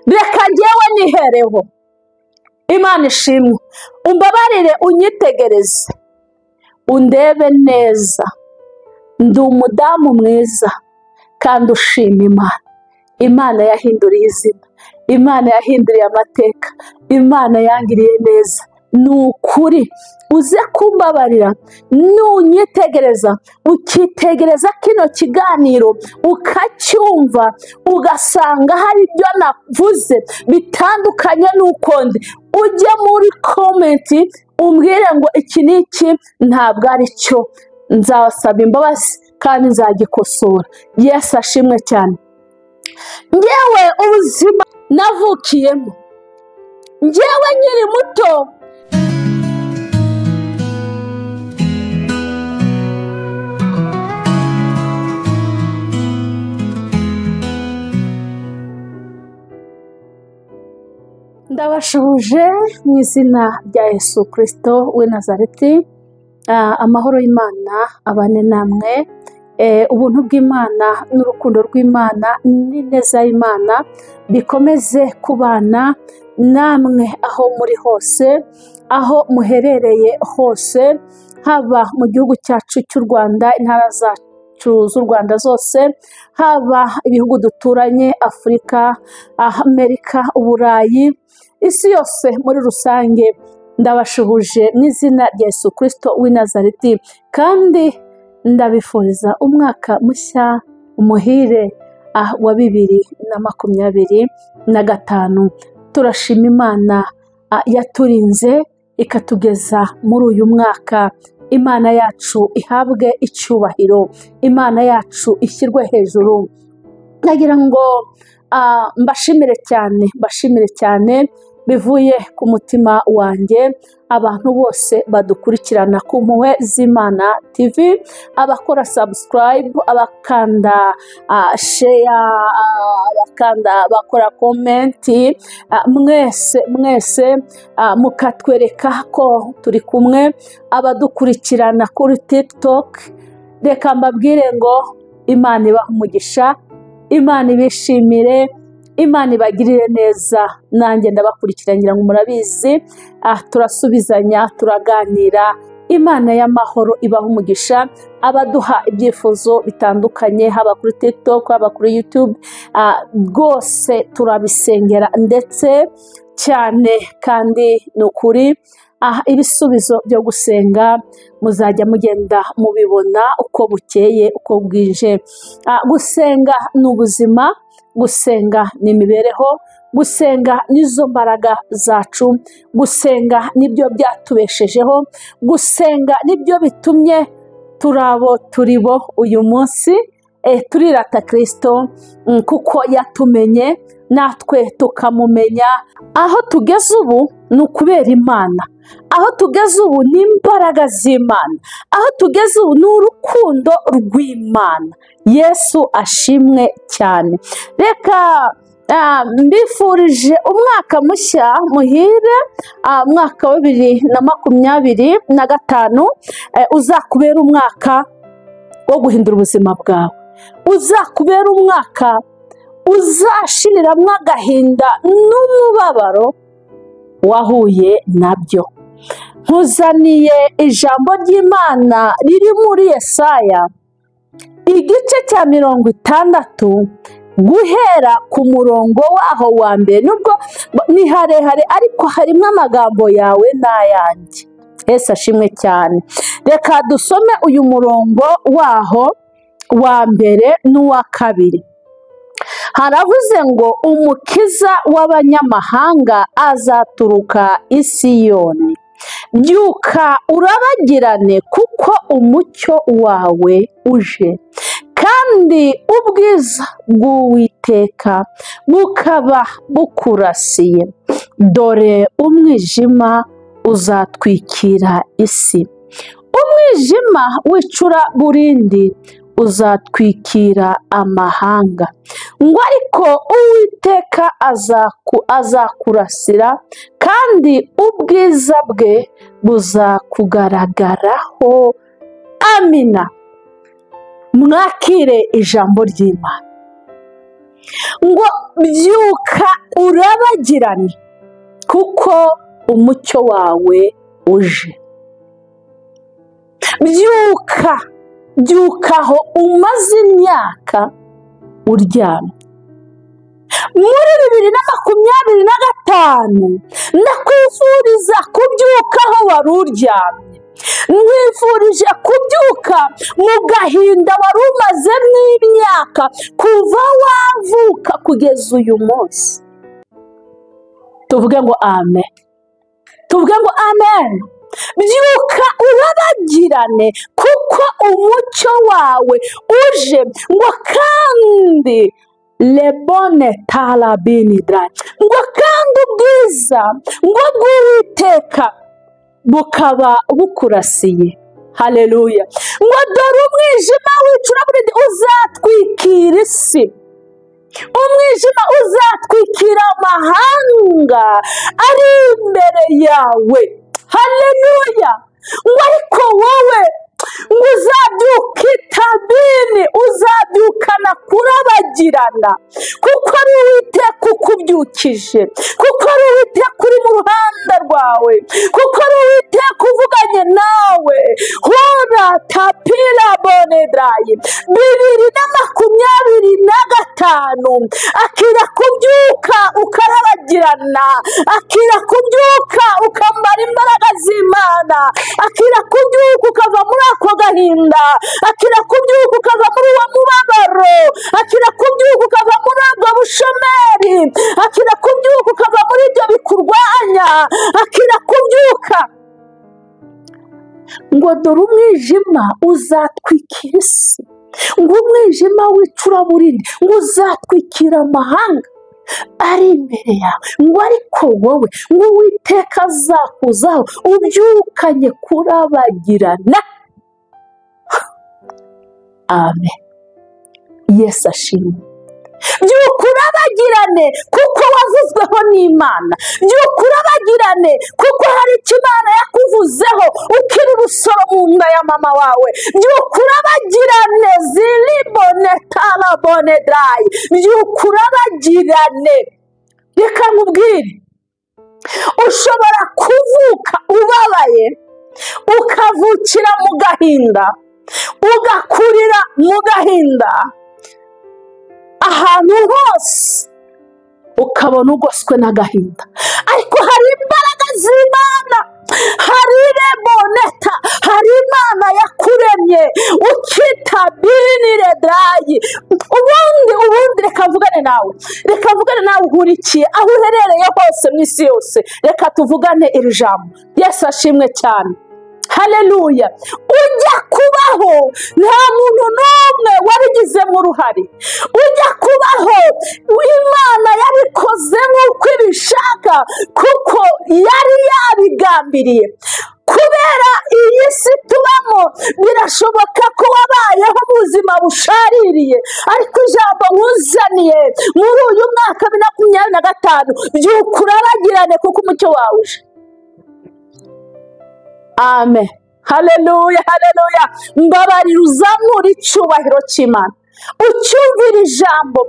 Reka njyewe nihereho. Imana ishimwe, umbabarire unyitegereze, undebe neza. Ndi umudamu mwiza kandi ushima Imana. Imana yahinduriye izina, Imana yahinduriye amateka, Imana yangiriye neza. Ni ukuri uze kumbabarira nunyitegereza, ukitegereza kino kiganiro ukacyumva, ugasanga hari ibyo navuze bitandukanye n'uko ndi, ujye muri comment umbwire ngo iki n'iki ntabwo ari cyo, nzasaba imbabazi kandi nzagikosora. Yesu ashimwe cyane. Njyewe ubuzima navukiyemo, njyewe nkiri muto, ndabashuhuje mu izina rya Yesu Kristo w'i Nazareti. Amahoro y'Imana abane namwe, ubuntu bw'Imana n'urukundo rw'Imana n'ineza y'Imana bikomeze kubana namwe aho muri hose, aho muherereye hose, haba mu gihugu cyacu cy'u Rwanda, intara zacu z'u Rwanda zose, haba ibihugu duturanye, Afurika, Amerika, Uburayi, isi yose muri rusange. Ndabashuhuje mu izina rya Yesu Kristo w'i Nazareti, kandi ndabifuriza umwaka mushya umuhire wa 2025. Turashima Imana yaturinze ikatugeza muri uyu mwaka. Imana yacu ihabwe icyubahiro, Imana yacu ishyirwe hejuru. Nagira ngo mbashimire cyane, mbashimire cyane bivuye ku mutima wanjye, abantu bose badukurikirana ku Mpuhwe z'Imana TV, abakora subscribe, abakanda share, abakanda bakora comment, mwese mwese mukatwereka ko turi kumwe, abadukurikirana kuri TikTok. Reka mbabwire ngo Imana ibahe umugisha, Imana ibishimire, Imana ibagirire neza. Nanjye ndabakurikira, ngira ngo murabizi, turasubizanya, turaganira. Imana y'amahoro ibaha umugisha, abaduha ibyifuzo bitandukanye, haba kuri TikTok, haba kuri YouTube, rwose turabisengera ndetse cyane, kandi ni ukuri ibisubizo byo gusenga muzajya mugenda mubibona uko bukeye uko bwije. Gusenga ni ubuzima, gusenga ni imibereho, gusenga nizo mbaraga zacu, gusenga nibyo byatubeshejeho, gusenga nibyo bitumye turabo turibo uyu munsi. Turirata Kristo kuko yatumenye natwe tukamumenya. Aho tugeze ubu ni ukubera Imana, aho tugeze ubu ni imbaraga z'Imana, aho tugeze ubu ni urukundo rw'Imana. Yesu ashimwe cyane. Reka mbifurije umwaka mushya muhire, umwaka wa 2025 uzakubera umwaka wo guhindura ubuzima bwawe, uzakubera umwaka uzashiriramwo agahinda n'umubabaro wahuye nabyo. Nkuzaniye ijambo ry'Imana riri muri Yesaya igice cya 60 guhera ku murongo waho wa mbere. Nubwo ni harehare ariko harimo amagambo yawe n'ayanjye. Yesu ashimwe cyane. Reka dusome uyu murongo waho wa mbere n'uwa kabiri. Haravuze ngo umukiza w'abanyamahanga azaturuka i Siyoni, byuka urabagirane kuko umucyo wawe uje, kandi ubwiza bw'Uwiteka bukaba bukurasiye. Dore umwijima uzatwikira isi, umwijima w'icuraburindi uzatwikira amahanga. Ngo ariko Uwiteka azakurasira, kandi ubwiza bwe buzakugaragaraho. Amina. Mwakire ijambo ry'Imana. Ngo byuka urabagirane kuko umucyo wawe uje. Byuka, byukaho umaze imyaka uryamye. Muri 2025 ndakwifuriza kubyukaho wari uryamye. Nkwifurije kubyuka mu gahinda wari umazemo imyaka kuva wavuka kugeza uyu munsi. Tuvuge ngo amen. Tuvuge ngo amen. Byuka urabagirane kuko umucyo wawe uje. Ngo kandi lebone tarabinidra, ngo kandi ubwiza ngo bw'Uwiteka bukaba bukurasiye. Haleluya. Ngo dore umwijima w'icuraburindi uzatwikira isi, umwijima uzatwikira amahanga ari imbere yawe. Haleluya. Ngo ariko wowe ngo uzabyuka itabini, uzabyukana kurabagirana, kuko ari Uwiteka ukubyukije, kuko ari Uwiteka uri mu ruhande rwawe, kuko ari Uwiteka uvuganye nawe. Hora tapira bonedrayi. 2025 akira kubyuka ukarabagirana, akira kubyuka ukambara imbaraga z'Imana, akira kubyuka ukava muri ako gahinda, akira kubyuka ukava muri uwo mubabaro, akira kubyuka ukava muri ubwo bushomeri, akira kubyuka ukava muri ibyo bikurwanya, akira kubyuka. Ngo dore umwijima uzatwikira isi, ngo umwijima w'icuraburindi ngo uzatwikira amahanga ari imbere yawe, ngo ariko wowe ngo Uwiteka azakuzaho ubyukanye kurabagirana. Amen. Yesu ashimwe. Byuka urabagirane kuko wavuzweho n'Imana. Byuka urabagirane kuko hari icyo Imana yakuvuzeho ukiri urusoro mu nda ya mama wawe. Byuka urabagirane ziribone tarabone drayi. Byuka urabagirane. Reka nkubwire, ushobora kuvuka ubabaye, ukavukira mu gahinda, ugakurira mu gahinda, ahantu hose ukabona ugoswe n'agahinda. Ariko hari imbaraga z'Imana, hari reboneta, hari Imana yakuremye ukitabinire drayi. Ubundi reka mvugane nawe, reka mvugane nawe uhurikiye aho uherereye hose mu isi yose, reka tuvugane iri jambo. Yesu ashimwe cyane. Haleluya. Ujya kubaho nta muntu n'umwe wabigizemo uruhare. Ujya kubaho Imana yabikoze nk'uko ibishaka, kuko yari yabigambiriye. Kubera iyi si tubamo birashoboka ko wabayeho mu buzima bushaririye, ariko ijambo nkuzaniye muri uyu mwaka 2025, byuka urabagirane kuko umucyo wawe uje. Amen. Haleluya, haleluya. Mbabarira uzamura icyubahiro cy'Imana, ucyumvira ijambo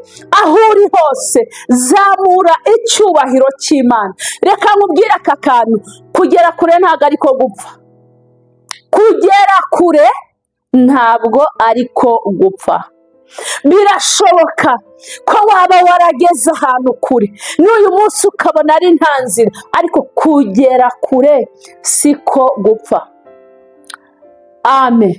aho uri hose, zamura icyubahiro cy'Imana. Reka nkubwire aka kantu, kugera kure ntabwo ariko gupfa. Kugera kure ntabwo ariko gupfa. Birashoboka ko waba warageze ahantu kure n'uyu munsi ukabona ari nta nzira, ariko kugera kure siko gupfa. Amen.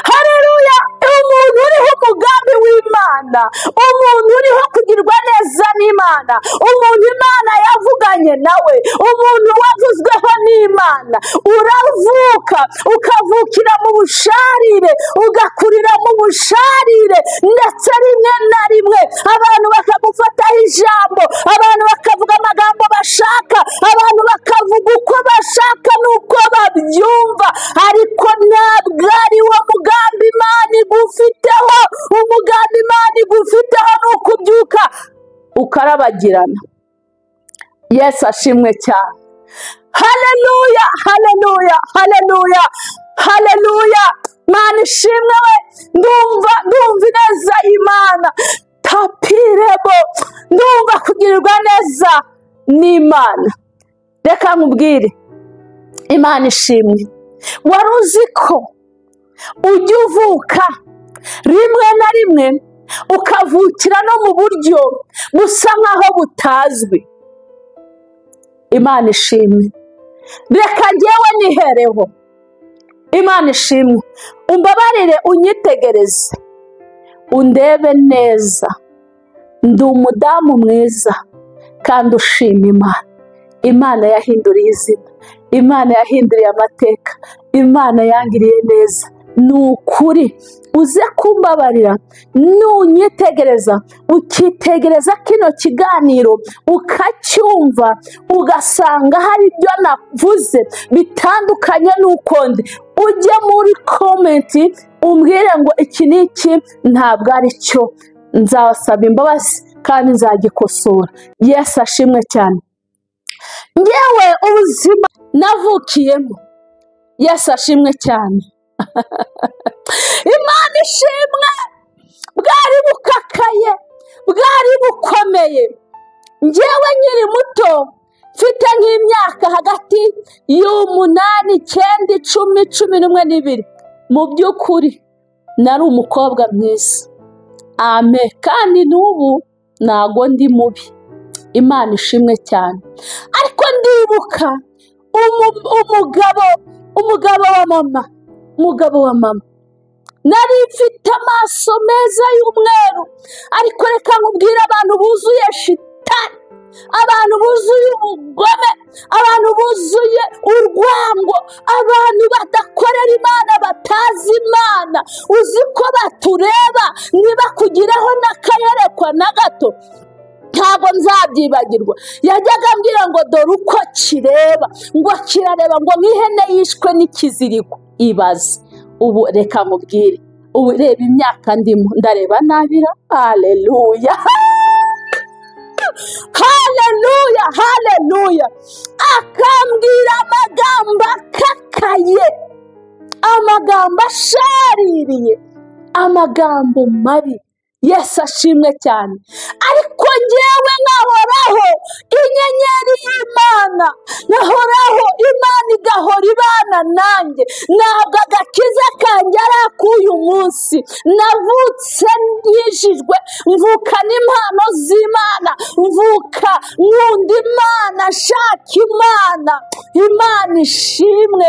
Haleluya. Umuntu uriho umugambi w'Imana, umuntu uriho kugirwa neza n'Imana, umuntu Imana yavuganye nawe, umuntu wavuzweho n'Imana, uravuka ukavukira mu busharire, ugakurira mu busharire, ndetse rimwe na rimwe abantu bakagufataho ijambo, abantu bakavuga amagambo bashaka, abantu bakavuga uko bashaka n'uko babyumva, ariko ntabwo ari wo mugambi Imana igufiteho. Umugambi Imana igufiteho ni ukubyuka ukarabagirana. Yesu ashimwe cyane. Haleluya, haleluya, haleluya, haleluya. Mana ishimwe we. Ndumva ineza y'Imana. Hapirebo, ndumva kugirirwa neza n'Imana. Reka nkubwire, Imana ishimwe. Wari uzi ko ujya uvuka rimwe na rimwe ukavukira no mu buryo busa nkaho butazwi? Imana ishimwe. Reka njyewe nihereho. Imana ishimwe. Umbabarire unyitegereze, undebe neza. Ndi umudamu mwiza kandi ushima Imana. Imana yahinduriye izina, Imana yahinduriye amateka, Imana yangiriye neza. Ni ukuri uze kumbabarira nunyitegereza, ukitegereza kino kiganiro ukacyumva, ugasanga hari ibyo navuze bitandukanye n'uko ndi, ujye muri komenti umbwire ngo iki n'iki ntabwo ari cyo, nzasaba imbabazi kandi nzagikosora. Yesu ashimwe cyane. Ngewe ubuzima navukiyemo, Yesu ashimwe cyane. Imana ishimwe. Bwari bukakaye, bwari bukomeye. Ngewe nkiri muto, mfite nk'imyaka hagati y'8, 9, 10, 11 n'ibiri, mu by'ukuri nari umukobwa mwiza. Amen. Kandi n'ubu ntago ndi mubi. Imana ishimwe cyane. Ariko ndibuka umugabo wa mama, umugabo wa mama, nari mfite amaso meza y'umweru. Ariko reka nkubwire, abantu buzuye shitani, abantu buzuye ubugome, abantu buzuye urwango, abantu badakorera Imana, batazi Imana, uzi ko batureba ntibakugiraho n'akayerekwa na gato. Ntabwo nzabyibagirwa. Yajyaga ambwira ngo dore uko kireba, ngo kirareba ngo nk'ihene yishwe n'ikiziriko. Ibaze. Ubu reka mubwire, ubu reba imyaka ndimo, ndareba nabira. Haleluya, haleluya, haleluya. Akambwira amagambo akakaye, amagambo ashaririye, amagambo mabi. Yesu ashimwe cyane. Ariko ngewe nkahoraho inyenyeri y'Imana, nkahoraho Imana igahora ibana nanjye. Ntabwo agakiza kanjye ari ak'uyu munsi. Navutse nkijijwe, mvuka n'impano z'Imana, mvuka nkunda Imana, nshaka Imana. Imana ishimwe.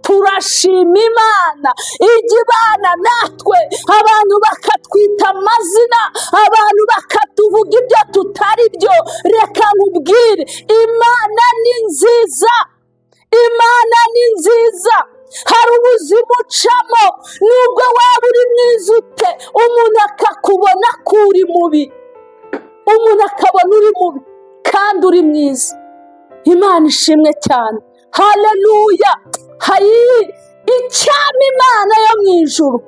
Turashima Imana ijya ibana natwe, abantu bakatwita amazina, abantu bakatuvuga ibyo tutari byo. Reka nkubwire, Imana ni nziza, Imana ni nziza. Hari ubuzima ucamo, nubwo waba uri mwiza ute, umuntu akakubona ko uri mubi, umuntu akabona uri mubi kandi uri mwiza. Imana ishimwe cyane. Haleluya. Hayi, icyama Imana yo mu ijuru.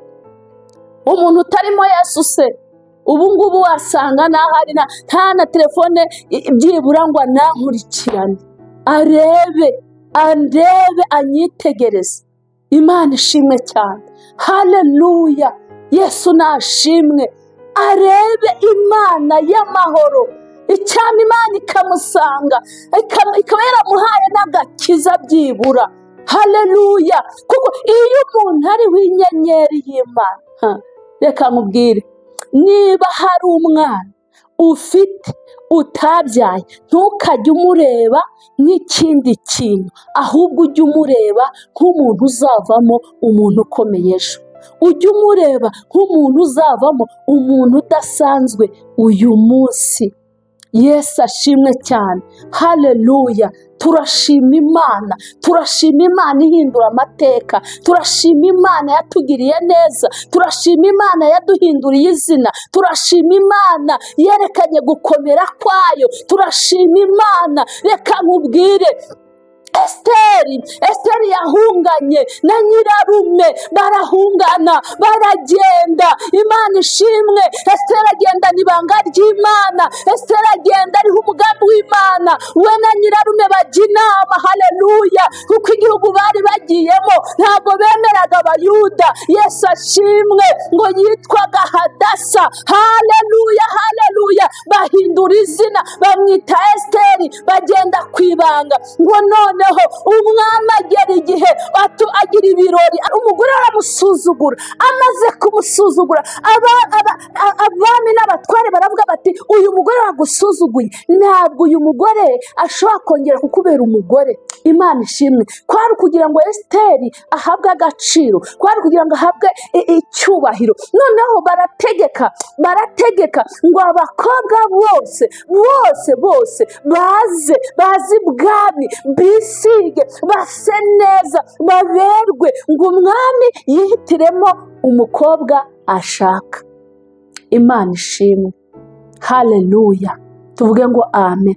Umuntu utarimo Yesu se, ubu ngubu wasanga n'ahari nta na telefone byibura ngo anankurikirane, arebe, andebe, anyitegereze. Imana ishimwe cyane. Haleluya. Yesu nashimwe. Arebe Imana y'amahoro. Icyama Imana ikamusanga, ikaba yaramuhaye n'agakiza byibura. Haleluya. Kuko iyo umuntu ari w'inyenyeri y'Imana, reka nkubwire, niba hari umwana ufite utabyaye, ntukajye umureba nk'ikindi kintu, ahubwo ujye umureba nk'umuntu uzavamo umuntu ukomeye ejo. Ujye umureba nk'umuntu uzavamo umuntu udasanzwe uyu munsi. Yesu ashimwe cyane. Haleluya. Turashima Imana, turashima Imana ihindura amateka, turashima Imana yatugiriye neza, turashima Imana yaduhinduriye izina, turashima Imana yerekanye gukomera kwayo, turashima Imana. Reka nkubwire, Esiteri yahunganye na nyirarume, barahungana baragenda. Imana ishimwe. Esiteri agendana ibanga ry'Imana, Esiteri agenda ariho umugambi w'Imana. We na nyirarume bajya inama, haleluya, kuko igihugu bari bagiyemo ntabwo bemeraga Abayuda. Yesu ashimwe. Ngo yitwaga Hadasa, haleluya, haleluya. Bahindura izina bamwita Esiteri, bagenda ku ibanga. Ngo noneho umwami agera igihe agira ibirori, umugore aramusuzugura. Amaze kumusuzugura, abami n'abatware baravuga bati uyu mugore wagusuzuguye, ntabwo uyu mugore ashobora kongera kukubera umugore. Imana ishimwe. Kwari kugira ngo Esiteri ahabwe agaciro, kwari kugira ngo ahabwe icyubahiro. Noneho barategeka ngo abakobwa bose bose bose baze bazi ibwami, bisige, base neza, baberwe, ngo umwami yihitiremo umukobwa ashaka. Imana ishimwe, haleluya. Tuvuge ngo amen.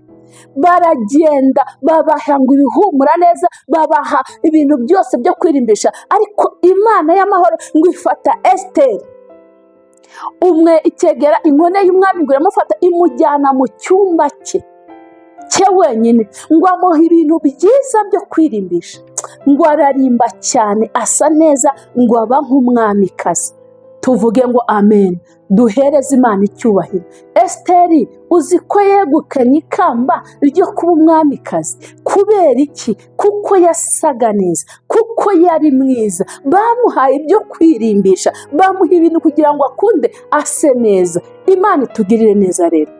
Baragenda babaha ngo ibihumura neza, babaha ibintu byose byo kwirimbisha. Ariko Imana y'amahoro ngo ifata Esiteri, umwe icyegera inkone y'umwami ngo iramufata imujyana mu cyumba cye wenyine, ngo amuha ibintu byiza byo kwirimbisha, ngo ararimba cyane, asa neza, ngo aba nk'umwamikazi. Tuvuge ngo amen. Duhereze Imana icyubahiro. Esiteri uzi ko yegukanye ikamba ryo kuba umwamikazi. Kubera iki? Kuko yasaga neza, kuko yari mwiza. Bamuhaye ibyo kwirimbisha, bamuha ibintu kugira ngo akunde ase neza. Imana itugirire neza rero.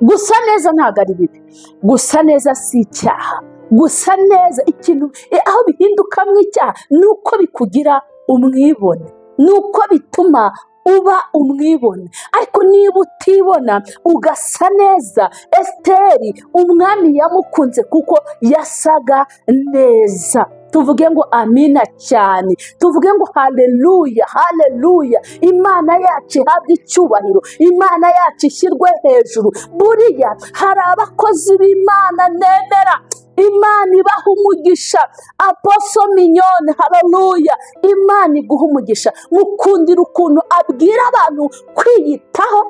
Gusa neza ntabwo ari bibi, gusa neza si icyaha. Gusa neza ikintu aho bihindukamo icyaha ni uko bikugira umwibone, ni uko bituma uba umwibone. Ariko niba utibona ugasa neza, Esiteri umwami yamukunze kuko yasaga neza. Tuvuge ngo amina cyane, tuvuge ngo haleluya, haleluya. Imana yacu ihabwe icyubahiro, Imana yacu ishyirwe hejuru. Buriya hari abakozi b'Imana nemera, Imana ibaha umugisha. Aposo Mignone, haleluya, Imana iguha umugisha. Mukundira ukuntu abwira abantu kwiyitaho,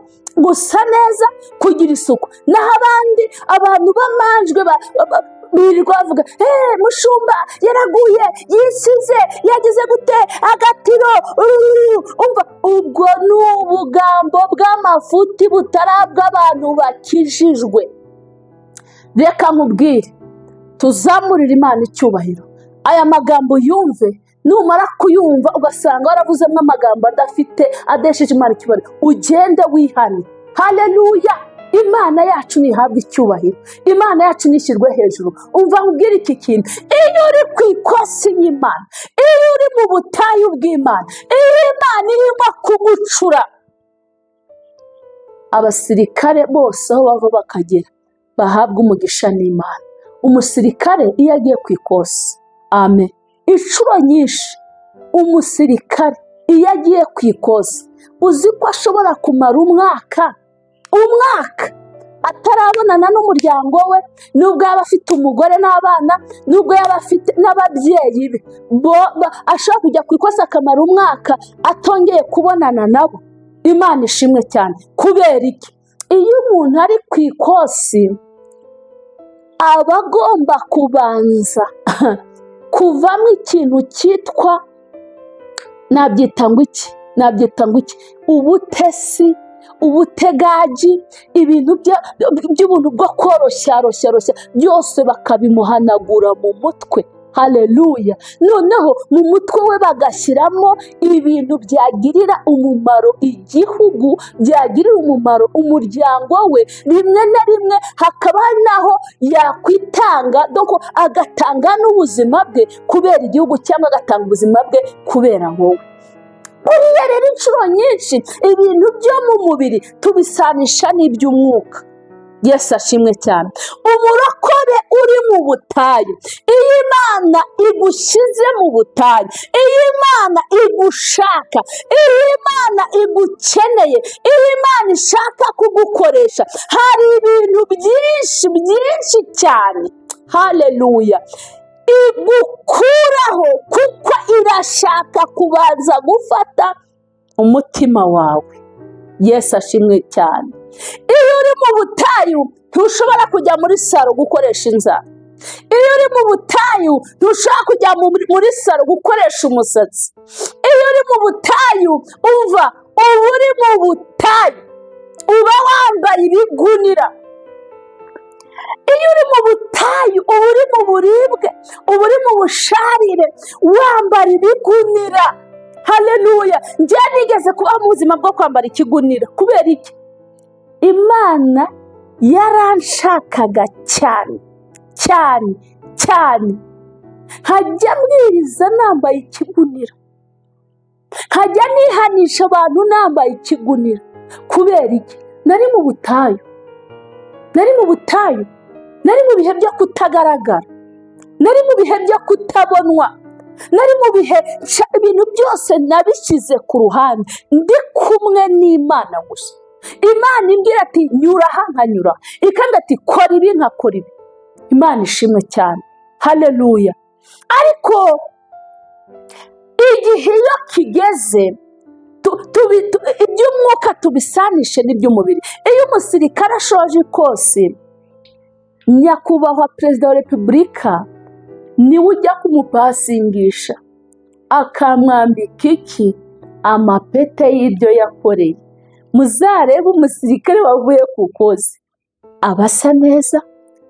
gusa neza, kugira isuku. Naho abandi abantu b'amanjwe birirwa bavuga mushumba yaraguye, yisize, yagize gute, agatiro. Umva, ubwo ni ubugambo bw'amafuti butarabwa abantu bakijijwe. Reka nkubwire, tuzamurire Imana icyubahiro. Aya magambo yumve, numara kuyumva ugasanga waravuzemo amagambo adafite, adesheje Imana icyubahiro, ugende wihane. Haleluya. Imana yacu ntihabwe icyubahiro, Imana yacu nishyirwe hejuru. Umva nkubwire iki kintu, iyo uri ku ikosi y'Imana, iyo uri mu butayu bw'Imana, iyo Imana irimo kugucura, abasirikare bose aho bava bakagera bahabwa umugisha n'Imana. Umusirikare iyo agiye ku ikosi, amen, inshuro nyinshi umusirikare iyo agiye ku ikosi, uzi ko ashobora kumara umwaka atarabonana n'umuryango we, nubwo yaba afite umugore n'abana, nubwo yaba afite n'ababyeyi be, ashobora kujya ku ikosi akamara umwaka atongeye kubonana nabo. Imana ishimwe cyane. Kubera iki? Iyo umuntu ari ku ikosi aba agomba kubanza kuvamo ikintu cyitwa, nabyita ngo iki, ubutesi, ubutegaji, ibintu by'ubuntu bwo koroshya byose bakabimuhanagura mu mutwe. Haleluya. Noneho mu mutwe we bagashyiramo ibintu byagirira umumaro igihugu, byagirira umumaro umuryango we. Rimwe na rimwe hakaba hari n'aho yakwitanga, donc agatanga n'ubuzima bwe kubera igihugu, cyangwa agatanga ubuzima bwe kubera wowe. Buriya rero inshuro nyinshi ibintu byo mu mubiri tubisanisha n'iby'umwuka. Yesu ashimwe cyane. Umurokore uri mu butayu, iyo Imana igushyize mu butayu, iyo Imana igushaka, iyo Imana igukeneye, iyo Imana ishaka kugukoresha, hari ibintu byinshi byinshi cyane. Haleluya. Igukuraho kuko irashaka kubanza gufata umutima wawe. Yesu ashimwe cyane. Iyo uri mu butayu ntushobora kujya muri saro gukoresha inzara. Iyo uri mu butayu ntushobora kujya muri saro gukoresha umusatsi. Iyo uri mu butayu, umva, uba uri mu butayu uba wambaye ibigunira. Iyo uri mu butayu uba uri mu buribwe, uba uri mu busharire, wambara ibigunira. Haleluya. Njye nigeze kuba mu buzima bwo kwambara ikigunira. Kubera iki? Imana yaranshakaga cyane cyane cyane, nkajya mbwiriza nambaye ikigunira, nkajya nihanisha abantu nambaye ikigunira. Kubera iki? Nari mu butayu, nari mu butayu, nari mu bihe byo kutagaragara, nari mu bihe byo kutabonwa, nari mu bihe ibintu byose nabishyize ku ruhande, ndi kumwe n'Imana gusa. Imana imbwira ati nyura aha nkanyura, ikambwira ati kora ibi nkakora ibi. Imana ishimwe cyane. Haleluya. Ariko igihe iyo kigeze, iby'umwuka tubisanishe n'iby'umubiri. Iyo umusirikare ashoje ikosi, nyakubahwa perezida wa repubulika niwe ujya kumupasingisha, akamwambika iki? Amapete y'ibyo yakoreye. Muzarebe umusirikare wavuye ku kosi, aba asa neza,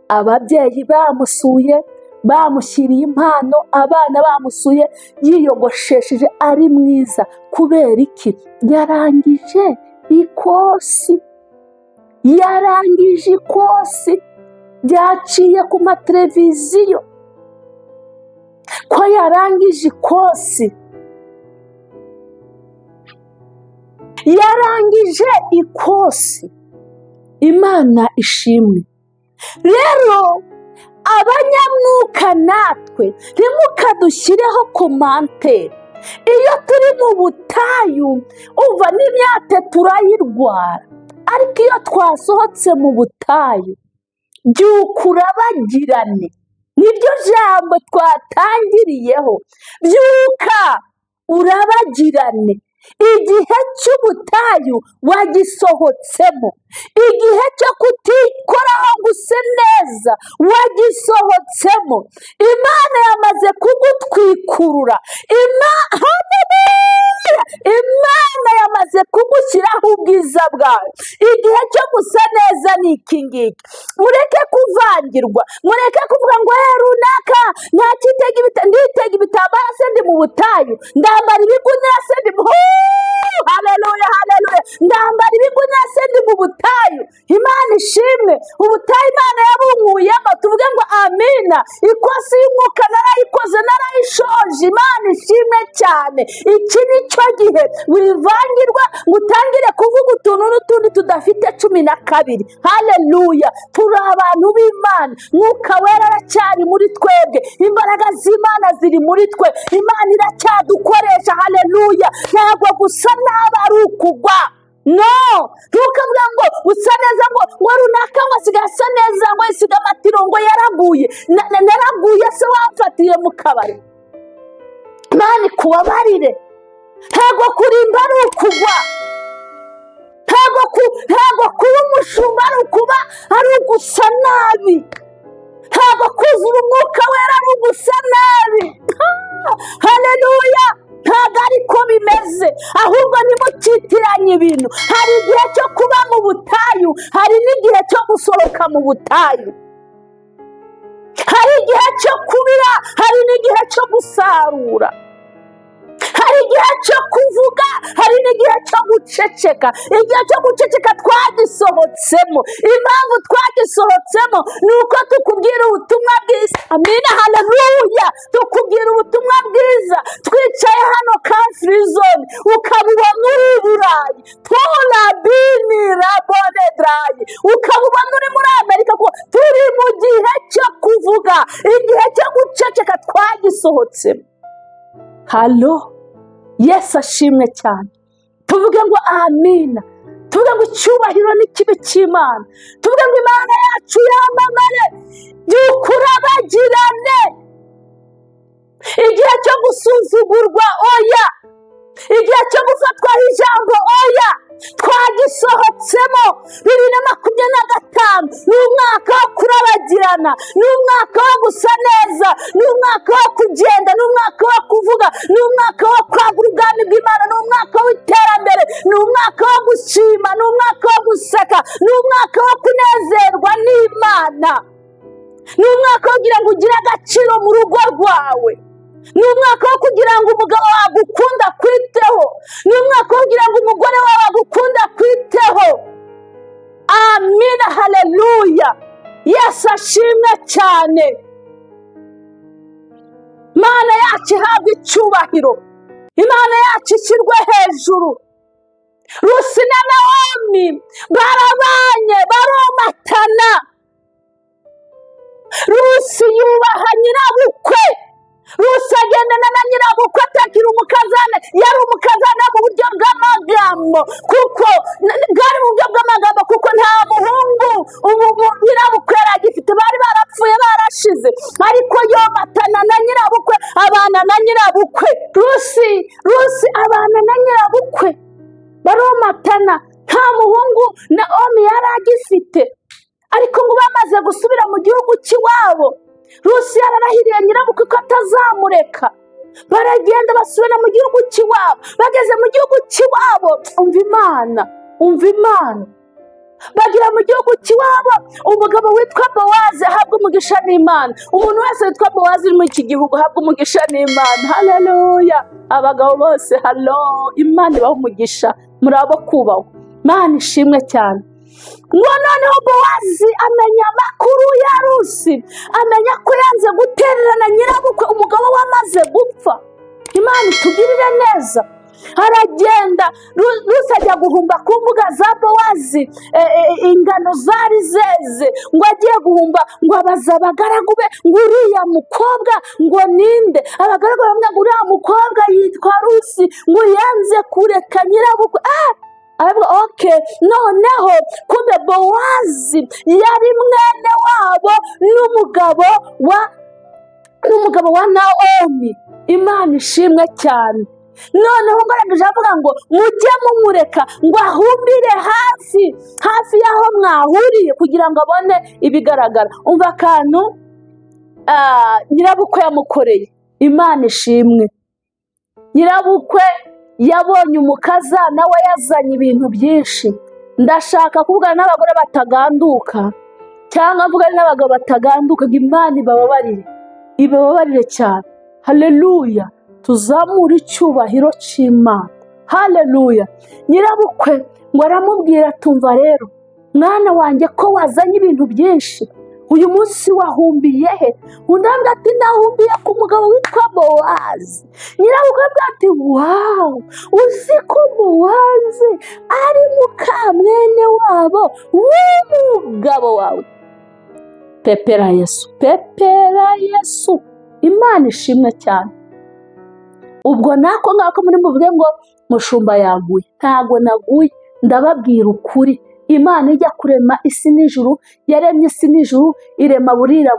ababyeyi bamusuye, bamushyiriye impano, abana bamusuye, yiyogoshesheje ari mwiza. Kubera iki? Yarangije ikosi, yarangije ikosi, byaciye ku mateleviziyo ko yarangije ikosi, yarangije ikosi. Imana ishimwe. Rero abanyamwuka natwe ntimukadushyireho komantere. Iyo turi mu butayu, umva, n'imyate turayirwara, ariko iyo twasohotse mu butayu, byuka urabagirane. Niryo jambo twatangiriyeho, byuka urabagirane. Igihe cy'ubutayu wagisohotsemo, igihe cyo kutikoraho ngo use neza wagisohotsemo. Imana yamaze kugutwikurura, Imana yamaze kugushyiraho ubwiza bwawe. Igihe cyo gusa neza ni iki ngiki. Mureke kuvangirwa, mureke kuvuga ngo runaka nditega ibitambaro se ndi mu butayu, ndambara ibigunira se ndi mu... Haleluya, haleluya. Ndambara ibigunira se ndi mu butayu. Imana ishimwe. Ubutayu Imana yabunkuyemo, tuvuge ngo amina. Ikosi y'umwuka narayikoze, narayishoje. Imana ishimwe cyane. Iki ni cyo gihe wivangirwa ngo utangire kuvuga utuntu n'utundi tudafite 12. Haleluya. Turi abantu b'Imana, Mwuka Wera aracyari muri twebwe, imbaraga z'Imana ziri muri twe, Imana iracyadukoresha. Haleluya. Ntabwo gusa nabi ari ukugwa. No, ntukavuga ngo usa neza ngo runaka ngo asigaye asa neza, ngo isiga amatiro ngo yaraguye. Naraguye se wamfatiye mu kabari? Imana ikubabarire. Ntabwo kurimba ari ukugwa, ntabwo kuba umushumba ari ukuba ari ugusa nabi, ntabwo kuzura umwuka wera ari ugusa nabi. Haleluya. Ntabwo ariko bimeze, ahubwo ntimukitiranye ibintu. Hari igihe cyo kuba mu butayu, hari n'igihe cyo gusohoka mu butayu, hari igihe cyo kubira, hari n'igihe cyo gusarura, hari igihe cyo kuvuga, hari n'igihe cyo guceceka. Igihe cyo guceceka twagisohotsemo. Impamvu twagisohotsemo ni uko tukubwira ubutumwa bwiza. Amina, haleluya. Tukubwira ubutumwa bwiza twicaye hano Car Free Zone, ukabubona uri i Burayi, turabinira bonedrayi, ukabubona uri muri Amerika. Kuko turi mu gihe cyo kuvuga, igihe cyo guceceka twagisohotsemo. Halo, Yesu ashimwe cyane. Tuvuge ngo amina. Tuvuge ngo icyubahiro n'ikibi cy'Imana. Tuvuge ngo Imana yacu yacu yamamare, byuka urabagirane. Igihe cyo gusuzugurwa oya, igihe cyo gufatwaho ijambo oya, twagisohotsemo. 2025 ni umwaka wo kurabagirana, ni umwaka wo gusa neza, ni umwaka wo kugenda, ni umwaka wo kuvuga, ni umwaka wo kwagura ubwami bw'Imana, ni umwaka w'iterambere, ni umwaka wo gushima, ni umwaka wo guseka, ni umwaka wo kunezerwa n'Imana, ni umwaka wo kugira ngo ugire agaciro mu rugo rwawe, ni umwaka wo kugira ngo umugabo wawe agukunda akwiteho, ni umwaka wo kugira ngo umugore wawe agukunda akwiteho. Amina, haleluya. Yesu ashimwe cyane. Imana yacu ihabwe icyubahiro, Imana yacu ishyirwe hejuru. Rusi na Nawomi barabanye, baromatana. Rusi yubaha nyirabukwe, Rusi agendana na nyirabukwe atakiri umukazana. Yari umukazana mu buryo bw'amagambo, kuko bwari mu buryo bw'amagambo, kuko nta muhungu ubu nyirabukwe yari agifite, bari barapfuye barashize, ariko yomatana na nyirabukwe, abana na nyirabukwe. Rusi abana na nyirabukwe baromatana, nta muhungu Nawomi yari agifite, ariko ngo bamaze gusubira mu gihugu cy'iwabo, Rusi yararahiriye nyirabukwe ko atazamureka. Baragenda basubira mu gihugu cy'iwabo. Bageze mu gihugu cy'iwabo, umva Imana, umva Imana. Bagera mu gihugu cy'iwabo, umugabo witwa Bowazi ahabwa umugisha n'Imana. Umuntu wese witwa Bowazi uri muri iki gihugu ahabwa umugisha n'Imana. Haleluya! Abagabo bose, halo, Imana ibaha umugisha, muri abo kubahwa. Imana ishimwe cyane. Ngo noneho Bowazi amenya amakuru ya Rusi, amenya ko yanze gutererana nyirabukwe, umugabo we amaze gupfa. Imana itugirire neza. Aragenda, Rusi ajya guhumba ku mbuga za Bowazi, ingano zari zeze, ngo agiye guhumba, ngo abaza abagaragu be ngo uriya mukobwa ngo ninde? Abagaragu baramubwira ngo uriya mukobwa yitwa Rusi, ngo yanze kureka nyirabukwe. Aravuga okay. Noneho kumbe Bowazi yari mwene wabo n'umugabo wa Nawomi. Imana ishimwe cyane. Noneho ngo arangije avuga ngo mujye mumureka ngo ahumbire hafi hafi y'aho mwahuriye, kugira ngo abone ibigaragara. Umva akantu nyirabukwe yamukoreye. Imana ishimwe. Nyirabukwe yabonye umukazana we yazanye ibintu byinshi. Ndashaka kuvugana n'abagore bataganduka, cyangwa mvugane n'abagabo bataganduka, ngo Imana ibababarire, ibababarire cyane. Haleluya! Tuzamure icyubahiro cy'Imana. Haleluya! Nyirabukwe ngo aramubwira, tumva rero mwana wanjye ko wazanye ibintu byinshi, uyu munsi wahumbiye he? Undi ati nahumbiye ku mugabo witwa Bowazi. Nyirabukwe ati wawu, uzi ko Bowazi ari muka mwene wabo w'umugabo wawe. Pepera Yesu, pepera Yesu. Imana ishimwe cyane. Ubwo nako ngako muri muvuge ngo mushumba yaguye. Ntago naguye, ndababwira ukuri. Imana ijya kurema isi n'ijuru, yaremye isi n'ijuru, irema burira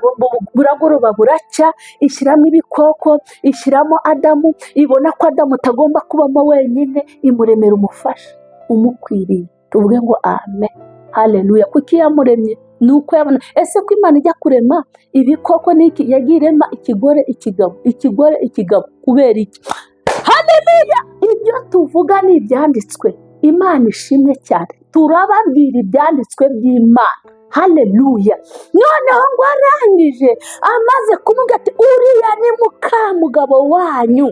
buragoroba buracya, ishyiramo ibikoko, ishyiramo Adamu, ibona ko Adamu atagomba kubamo wenyine, imuremera umufasha umukwiriye. Tuvuge ngo amen, haleluya. Kuki yamuremye? Nuko yabona. Ese ko Imana ijya kurema ibikoko n'iki, yagiye irema ikigore ikigabo, ikigore ikigabo, kubera iki? Haleluya! Ibyo tuvuga ni ibyanditswe. Imana ishimwe cyane. Turababwira ibyanditswe by'Imana. Haleluya! Noneho ngo arangije amaze kumubwira ati uriya ni mukamugabo wanyu,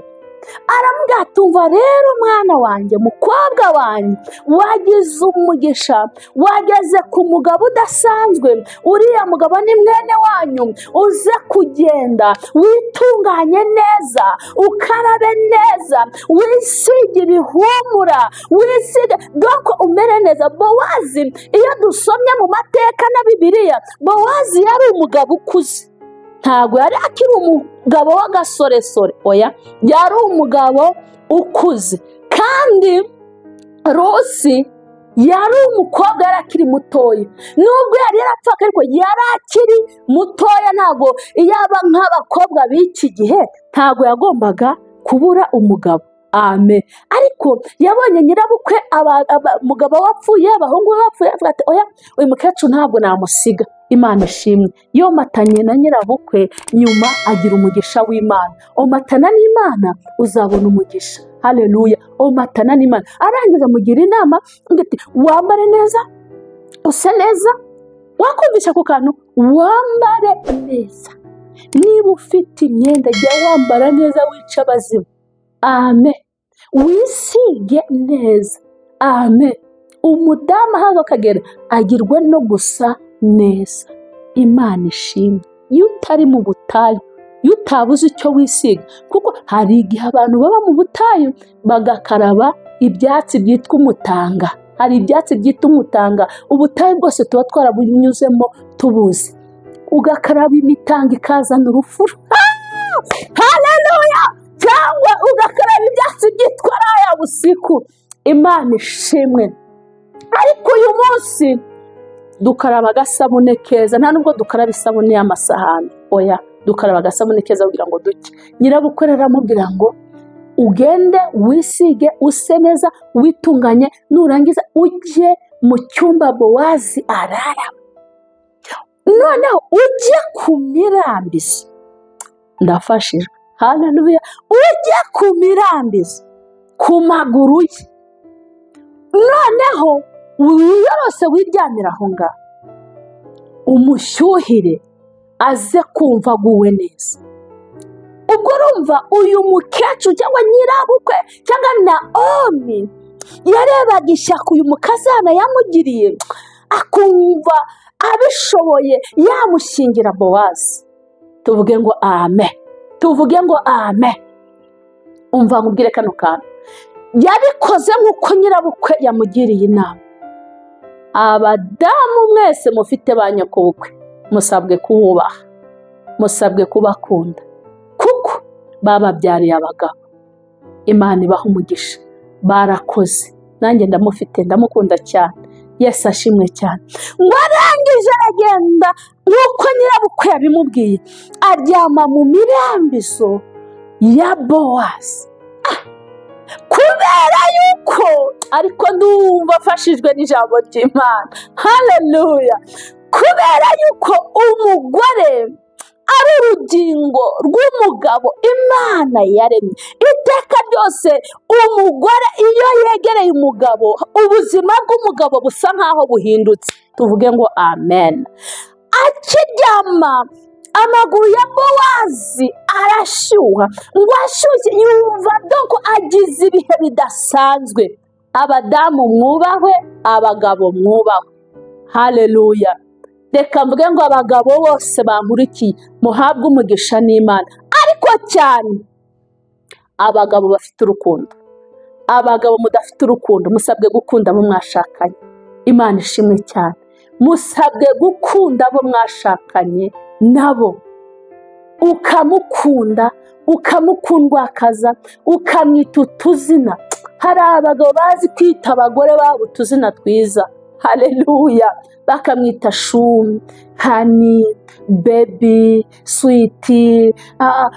aramubwira ati umva rero mwana wanjye, mukobwa wanjye, wagize umugisha, wageze ku mugabo udasanzwe, uriya mugabo ni mwene wanyu, uze kugenda witunganye neza, ukarabe neza, wisige ibihumura, wisige doko umere neza. Bowazi, iyo dusomye mu mateka na Bibiliya, Bowazi yari umugabo ukuze, ntabwo yari akiri umugabo w'agasoresore, oya, yari umugabo ukuze. Kandi Rusi Yari umukobwa, yari akiri mutoya, nubwo yari yarapfaka ariko yari akiri mutoya. Ntabwo yaba nk'abakobwa b'iki gihe, ntabwo yagombaga kubura umugabo. Amen. Ariko yabonye nyirabukwe, umugabo wapfuye, abahungu be bapfuye, avuga ati oya, uyu mukecuru ntabwo namusiga. Imana ishimwe, yomatanye na nyirabukwe, nyuma agira umugisha w'Imana. Omatana n'Imana uzabona umugisha. Haleluya. Omatana n'Imana. Arangiza amugira inama ati wambare neza, use neza. Wakumvisha ku kantu, wambare neza. Niba ufite imyenda jya wambara neza, wica abazimu. Amen. Wisige neza. Amen. Umudamu aho akagera agirwa no gusa neza. Imana ishimwe. Iyo utari mu butayu, iyo utabuze icyo wisiga, kuko hari igihe abantu baba mu butayu bagakaraba ibyatsi byitwa umutanga. Hari ibyatsi byitwa umutanga, ubutayu bwose tuba twarabunyuzemo tubuzi. Ugakaraba imitanga ikazana urufuro. Haleluya! Cyangwa ugakaraba ibyatsi byitwa raya busiku. Imana ishimwe. Ariko uyu munsi dukaraba agasabune keza, nta nubwo dukaraba isabune y'amasahani, oya, dukaraba agasabune keza kugira ngo duke. Nyirabukwe rero aramubwira ngo ugende wisige, use neza, witunganye, nurangiza ujye mu cyumba Bowazi arara, noneho ujye ku mirambizo. Ndafashijwe. Haleluya. Ujye ku mirambizo, ku maguru ye, noneho wiyorose wiryamira aho ngaho, umushyuhire aze kumva aguwe neza. Ubwo urumva uyu mukecuru cyangwa nyirabukwe cyangwa Naomi yarebaga ishyaka uyu mukazana yamugiriye, akumva abishoboye yamushyingira Bowazi. Tuvuge ngo amen. Tuvuge ngo amen. Umva nkubwire kano kantu, yabikoze nk'uko nyirabukwe yamugiriye inama. Abadamu mwese mufite ba nyokobukwe, musabwe kububaha, musabwe kubakunda, kuko bababyariye abagabo. Imana ibaha umugisha, barakoze. Nanjye ndamufite, ndamukunda cyane. Yesu ashimwe cyane. Ngo arangije aragenda nk'uko nyirabukwe yabimubwiye, aryama mu mirambizo ya Bowazi. Kubera yuko, ariko ndumva afashijwe n'ijambo ry'Imana. Haleluya. Kubera yuko umugore ari urugingo rw'umugabo Imana yaremye. Iteka ryose umugore iyo yegereye umugabo, ubuzima bw'umugabo busa nkaho buhindutse. Tuvuge ngo amen. Akiryama amaguru ya Bowazi arashyuha, ngo ashyushye yumva doko agize ibihe bidasanzwe. Abadamu mwubahwe, abagabo mwubahwe. Haleluya. Reka mvuge ngo abagabo bose bankurikiye muhabwe umugisha n'Imana, ariko cyane abagabo bafite urukundo. Abagabo mudafite urukundo musabwe gukunda abo mwashakanye. Imana ishimwe cyane. Musabwe gukunda abo mwashakanye nabo, ukamukunda, ukamukundwakaza, ukamwita utuzina. Hari abagabo bazi kwita abagore babo utuzina twiza. Haleluya. Bakamwita shumi, hani, bebi, switi,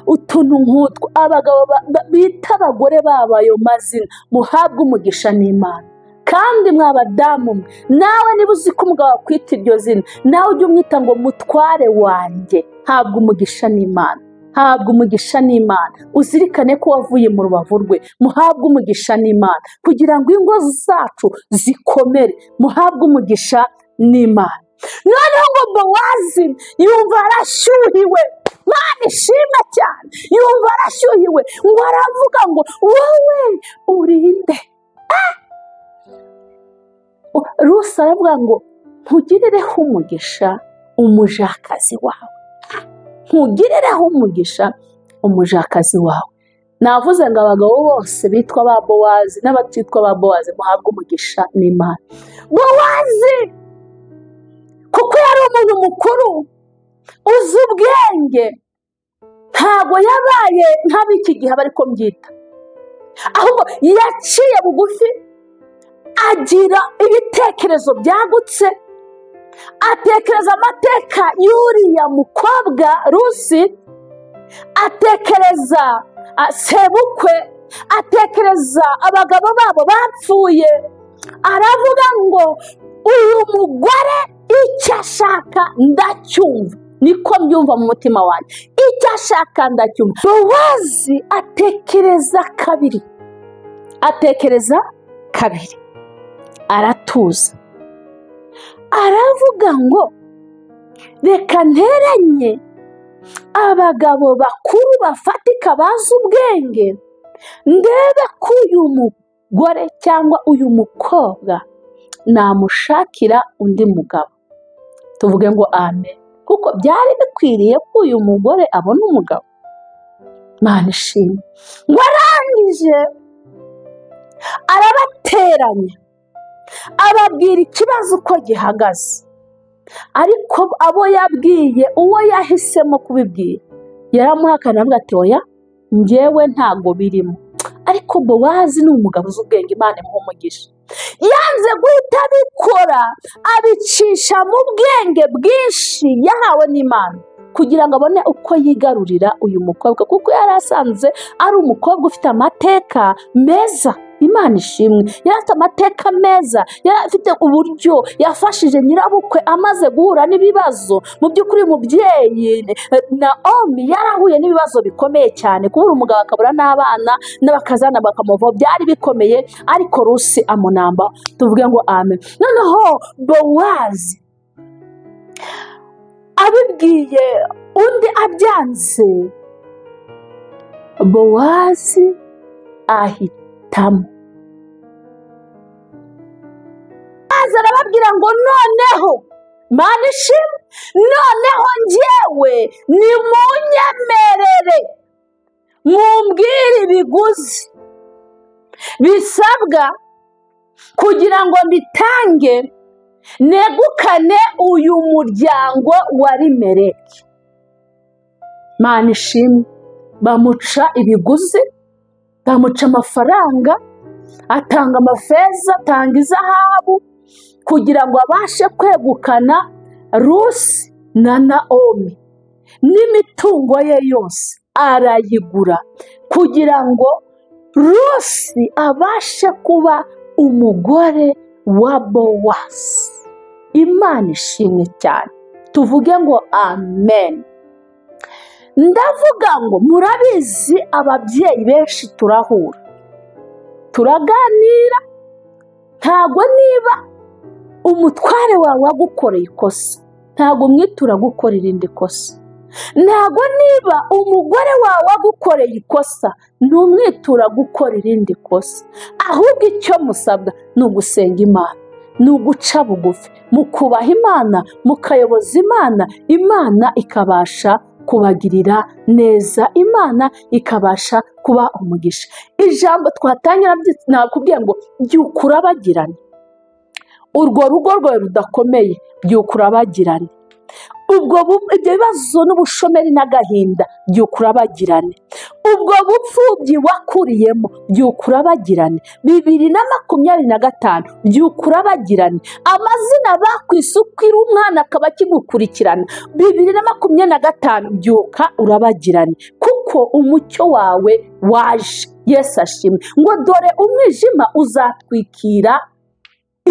utuntu nk'utwo. Abagabo bita abagore babo ayo mazina, muhabwe umugisha n'Imana. Kandi mwabadamu, nawe niba uzi ko umugabo akwita iryo zina, nawe ujye umwita ngo mutware wanjye. Habwa umugisha n'Imana. Habwa umugisha n'Imana. Uzirikane ko wavuye mu rubavu rwe. Muhabwe umugisha n'Imana kugira ngo ingo zacu zikomere. Muhabwe umugisha n'Imana. Noneho ngo Bowazi yumva arashyuhiwe. Imana ishimwe cyane. Yumva arashyuhiwe, ngo aravuga ngo wowe urinde. Rusi aravuga ngo nkugirireho umugisha umujakazi wawe. Nkugirireho umugisha umujakazi wawe. Navuze ngo abagabo bose bitwa ba Bowazi n'abatitwa ba Bowazi muhabwe umugisha n'Imana. Bowazi kuko yari umuntu mukuru uzi ubwenge, ntabwo yabaye nk'ab'iki gihe aba ariko mbyita, ahubwo yaciye bugufi, Agira ibitekerezo byagutse, atekereza amateka y'uriya mukobwa Rusi, atekereza sebukwe, atekereza abagabo babo bapfuye. Aravuga ngo uyu mugore icyo ashaka ndacyumva, niko mbyumva mu mutima wanjye, icyo ashaka ndacyumva. Bowazi atekereza kabiri, atekereza kabiri, aratuza, aravuga ngo reka nteranye abagabo bakuru bafatika bazi ubwenge, ndebe ko uyu mugore cyangwa uyu mukobwa namushakira undi mugabo. Tuvuge ngo amen, kuko byari bikwiriye ko uyu mugore abona umugabo. Imana ishimwe. Ngo arangije arabateranya, ababwira ikibazo uko gihagaze, ariko abo yabwiye, uwo yahisemo kubibwira yaramuhakana, avuga ati oya njyewe ntago birimo. Ariko Bowazi ni umugabo uzi ubwenge, Imana imuha umugisha. Yanze guhita abikora, abicisha mu bwenge bwinshi yahawe n'Imana kugira ngo abone uko yigarurira uyu mukobwa, kuko yari asanze ari umukobwa ufite amateka meza. Imana ishimwe, yari afite amateka meza, yari afite uburyo yafashije nyirabukwe amaze guhura n'ibibazo. Mu by'ukuri umubyeyi Naomi yarahuye n'ibibazo bikomeye cyane, kubura umugabo akabura n'abana n'abakazana bakamuvaho, byari bikomeye, ariko Rusi amunamba. Tuvuge ngo amen. Noneho Bowazi abibwiye undi abyanze, Bowazi ahitamo. Arababwira ngo noneho Mana ishimwe, noneho njyewe nimunyemerere mumbwire ibiguzi bisabwa kugira ngo mbitange negukane uyu muryango wa Elimeleki. Mana ishimwe, bamuca ibiguzi, bamuca amafaranga, atanga amafeza, atanga izahabu kugira ngo abashe kwegukana Rusi na Naomi n'imitungo ye yose arayigura, kugira ngo Rusi abashe kuba umugore wa Bowazi. Imana ishimwe cyane, tuvuge ngo amen. Ndavuga ngo murabizi, ababyeyi benshi turahura turaganira, ntago niba umutware wawe agukoreye ikosa ntago umwitura gukora irindi kosa, ntago niba umugore wawe agukoreye ikosa ntumwitura gukora irindi kosa, ahubwo icyo musabwa ni ugusenga Imana, ni uguca bugufi, mukubaha Imana, mukayoboza Imana, Imana ikabasha kubagirira neza, Imana ikabasha kuba umugisha. Ijambo twatangira nakubwiye ngo byuka urabagirane, urwo rugo rwawe rudakomeye byuka urabagirane, ubwo ibyo bibazo n'ubushomeri n'agahinda byuka urabagirane, ubwo bupfubyi wakuriyemo byuka urabagirane, 2025 byuka urabagirane, amazina bakwise ukiri umwana akaba akigukurikirana, 2025 byuka urabagirane, kuko umucyo wawe waje. Yesu ashimwe. Ngo dore umwijima uzatwikira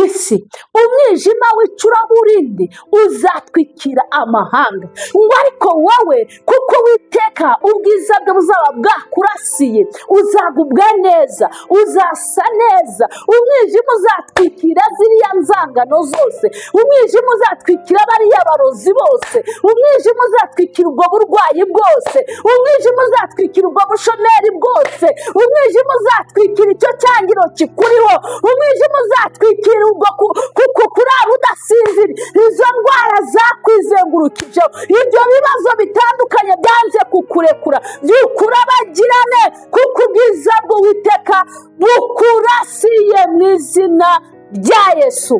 isi, umwijima w'icuraburindi uzatwikira amahanga, ngo ariko wowe kuko witeka ubwiza bwe buzaba bwakurasiye, uzagubwa neza, uzasa neza. Umwijima uzatwikira ziriya nzangano zose, umwijima uzatwikira bariya barozi bose, umwijima uzatwikira ubwo burwayi bwose, umwijima uzatwikira ubwo bushomeri bwose, umwijima uzatwikira icyo cyangiro kikuriho, umwijima uzatwikira kuko kurara udasinzira, izo ndwara zakwizengurukijeho, ibyo bibazo bitandukanye byanze kukurekura, byuka urabagirane, kuko ubwiza bw'Uwiteka bukurasiye mu izina rya Yesu.